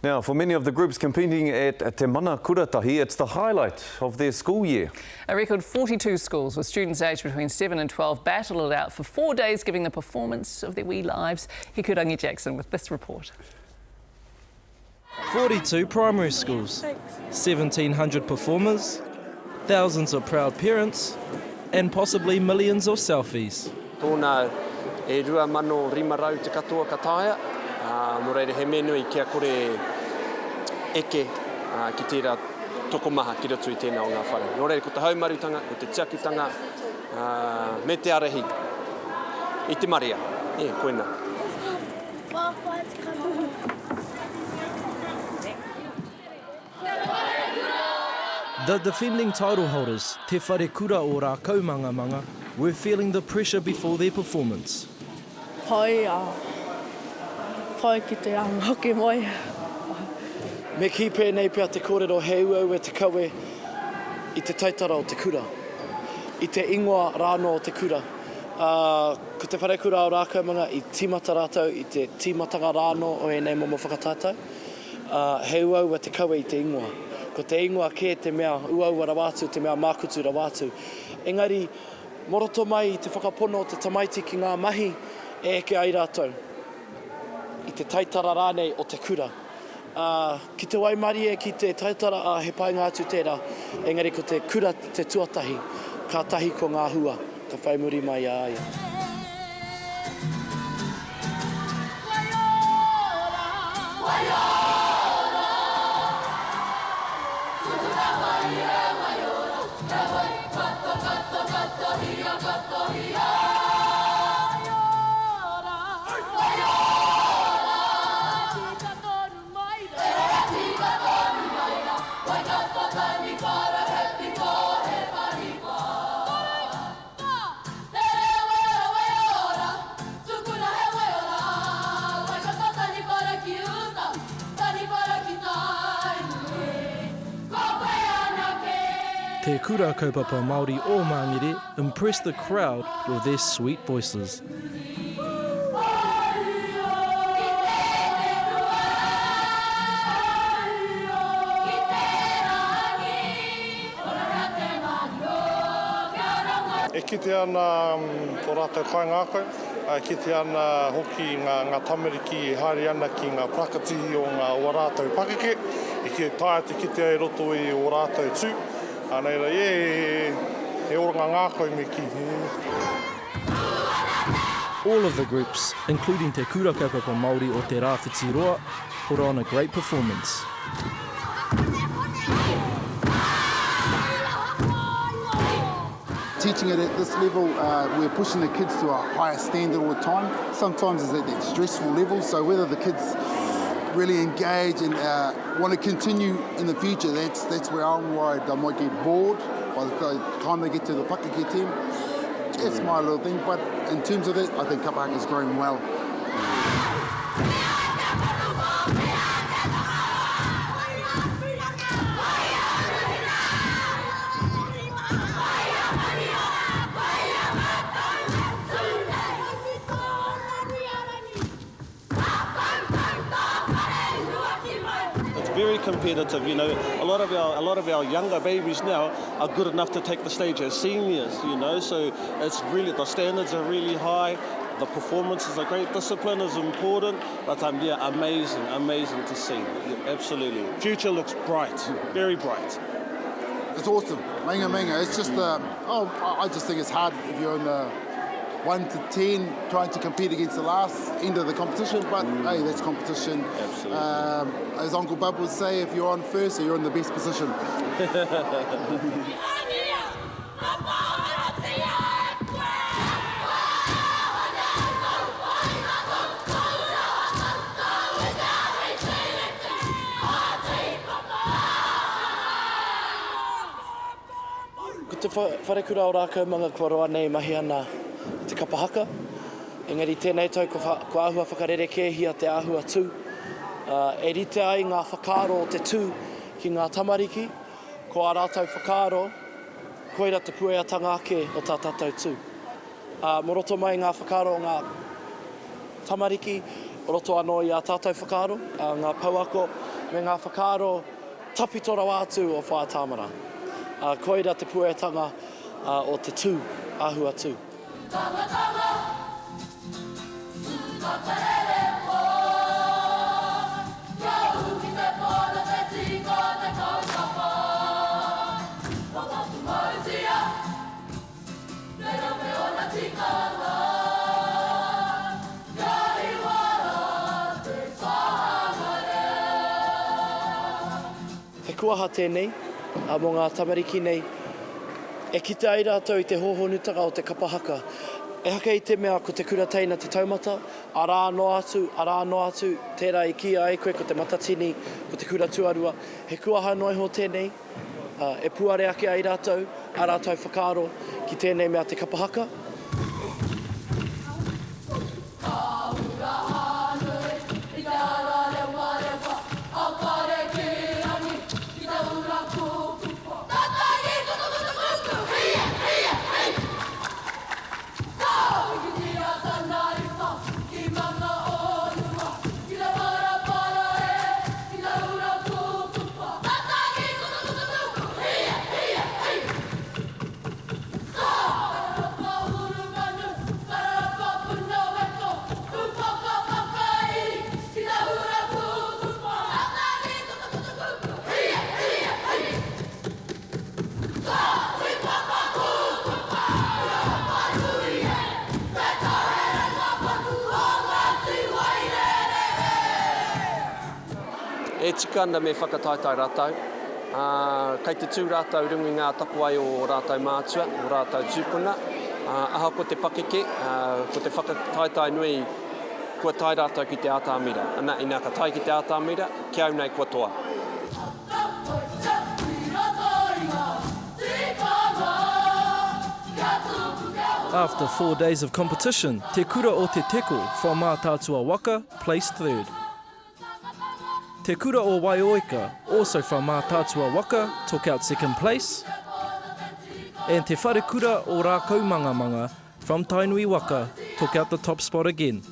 Now, for many of the groups competing at Te Mana Kuratahi, it's the highlight of their school year. A record 42 schools with students aged between 7 and 12 battled it out for four days, giving the performance of their wee lives. Hikurangi Jackson with this report. 42 primary schools, 1,700 performers, thousands of proud parents, and possibly millions of selfies. Tōna e 2,500 te katoa ka taea, ā, nō reira he mea nui kia kore eke ki tērā tokomaha ki roto i tēnā o ngā whare. Nō reira ko te haumarutanga, ko te tiakitanga, ā, me te ārahi i te marea, ē, koinā. The defending title holders, Te Wharekura o Rākaumangamanga, were feeling the pressure before their performance. Pai, ā, pai ki te āhua hoki mai. Me kī pēnei pea te kōrero he uaua te kawe i te taitara o te kura, i te ingoa rānō o te kura. Ā, ko Te Wharekura o Rākaumanga i tīmata rātou i te tīmatanga rānō o ēnei momo whakataetae. Ā, he uaua te kawe i te ingoa. Ko te ingoa kē te mea uaua rawa atu, te mea mākutu rawa atu. Engari, mō roto mai i te whakapono o te tamaiti ki ngā mahi e eke ai rātou, i te taitara rānei o te kura. Ā, ki te waimarie ki te taitara, ā, he painga atu tērā, engari ko te kura te tuatahi, kātahi ko ngā hua ka whai muri mai i a ia. Te Kura Kaupapa Māori o Māngere impressed the crowd with their sweet voices. E kite ana tō rātou kaingākau, e kite ana hoki ngā tamariki e haere ana ki ngā parakatihi o ngā o ā rātou pakeke, e taea te kitea i roto i ō rātou tū. Nā reira, he oranga ngākau me kī. All of the groups, including Te Kura Kaupapa Māori o Te Rāwhiti Roa, put on a great performance. Teaching it at this level, uh, we're pushing the kids to a higher standard all the time. Sometimes it's at that stressful level, so whether the kids really engage and uh, want to continue in the future, that's, that's where I'm worried. They might get bored by the time they get to the pakeke team. It's my little thing, but in terms of that, I think kapa haka is growing well. It's very competitive, you know. A lot of our a lot of our younger babies now are good enough to take the stage as seniors, you know. So it's really the standards are really high. The performances are great. Discipline is important, but um, yeah, amazing, amazing to see. Yeah, absolutely. Future looks bright, very bright. It's awesome. Minga minga. It's just uh, oh, I just think it's hard if you're in the 1 to 10 trying to compete against the last end of the competition, but mm. hey, that's competition. Absolutely. Um, as Uncle Bub would say, if you're on first, you're in the best position. Ko te wharekura o Rākaumanga kua roa nei e mahi ana i te kapa haka, engari tēnei tau kua āhua whakarerekēhia te āhua tū, e rite ai ngā whakaaro o te tū ki ngā tamariki, ko ā rātou whakaaro, koira te pueatanga ake o tā tātou tū. Ā, mō roto mai i ngā whakaaro o ngā tamariki, o roto anō i ā tātou whakaaro, ā, ngā pouako. me ngā whakaaro tawhito rawa atu o Whaea Tāmara. Ā, koira te pueatanga o te tū, āhua tū. He kuaha tēnei mō ngā tamariki nei e kite ai rātou i te hōhonutanga o te kapa haka. Ehake i te mea ko te kura teina te taumata, arā noa atu, arā noa atu, tērā i kīia ai koe ko te Matatini, ko te kura tuarua. He kuaha noa iho tēnei. E puare ake ai rātou ā rātou whakaaro ki tēnei mea te kapa haka. E tika ana me whakataetae rātou, ā, kei te tū rātou i runga i ngā tapuwae o ō rātou mātua, ō rātou tūpuna, ā, ahakoa te pakeke, ā, ko te whakataetae nui kua tae rātou ki te atamira. Ana, inā ka tae ki te atamira, ki au nei kua toa. After four days of competition, Te Kura o Te Teko from Mātaatua Waka placed third. Te Kura o Waioeka, also from Mātaatua Waka, took out second place. And Te Wharekura o Rākaumangamanga from Tainui Waka took out the top spot again.